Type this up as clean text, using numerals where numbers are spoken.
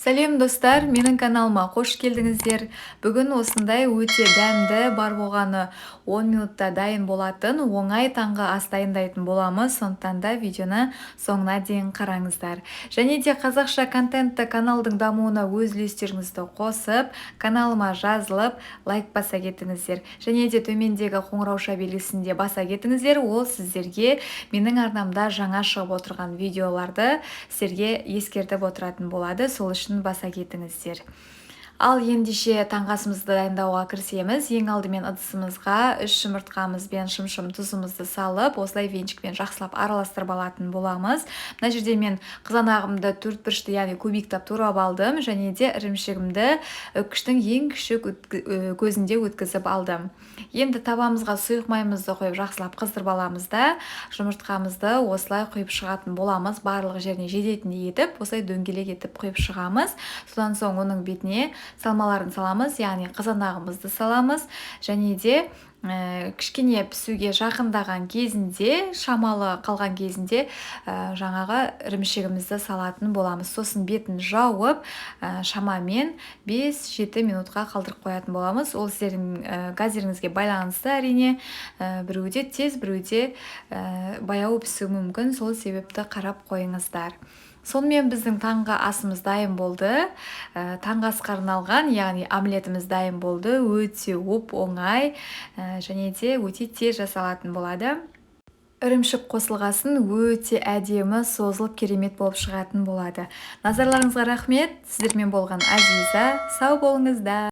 Сәлем, достар! Менің каналыма қош келдіңіздер! Бүгін осындай өте дәмді, бар болғаны 10 минутта дайын болатын оңай таңғы ас дайындайтын боламыз. Сондықтан да видеоны соңына дейін қараңыздар. Және де қазақша контентті каналдың дамуына өз үлестеріңізді қосып, каналыма жазылып, лайк баса кетіңіздер. Және де төмендегі қоңырауша белгісін де баса кетіңіздер. Ол сіздерге менің арнамда жаңа шығып отырған видеоларды сіздерге ескертіп отыратын болады. Сол үшін баса кетіңіздер. Ал ендеше таңғы асымызды дайындауға кірісеміз. Ең алдымен ыдысымызға 3 жұмыртқамыз бен шымшым тұзымызды салып, осылай венчикпен жақсылап араластырып алатын боламыз. Мына жерде мен қызанағымды төрт бұрышты, яғни кубиктап турап алдым және де ірімшігімді үккіштің ең кіші көзінде өткізіп алдым. Енді табамызға сұйық майымызды құйып, жақсылап қыздырып аламыз да, жұмыртқамызды осылай құйып шығатын боламыз. Барлық жеріне жететіндей етіп, осылай дөңгелек етіп құйып шығамыз. Содан соң оның бетіне салмаларын саламыз, яғни қызанағымызды саламыз. Және де кішкене пісуге жақындаған кезінде, шамалы қалған кезінде жаңағы ірімшігімізді салатын боламыз. Сосын бетін жауып, шамамен 5-7 минутқа қалдырып қоятын боламыз. Ол сіздердің газдеріңізге байланысты, әрине. Біреуде тез, біреуде баяу пісуі мүмкін, сол себепті қарап қойыңыздар. Сонымен, біздің таңғы асымыз дайын болды. Таңғы асқа арналған, яғни омлетіміз дайын болды. Өте оп оңай және де өте тез жасалатын болады. Ірімшік қосылғасын, өте әдемі созылып, керемет болып шығатын болады. Назарларыңызға рахмет! Сіздермен болған Азиза. Сау болыңыздар!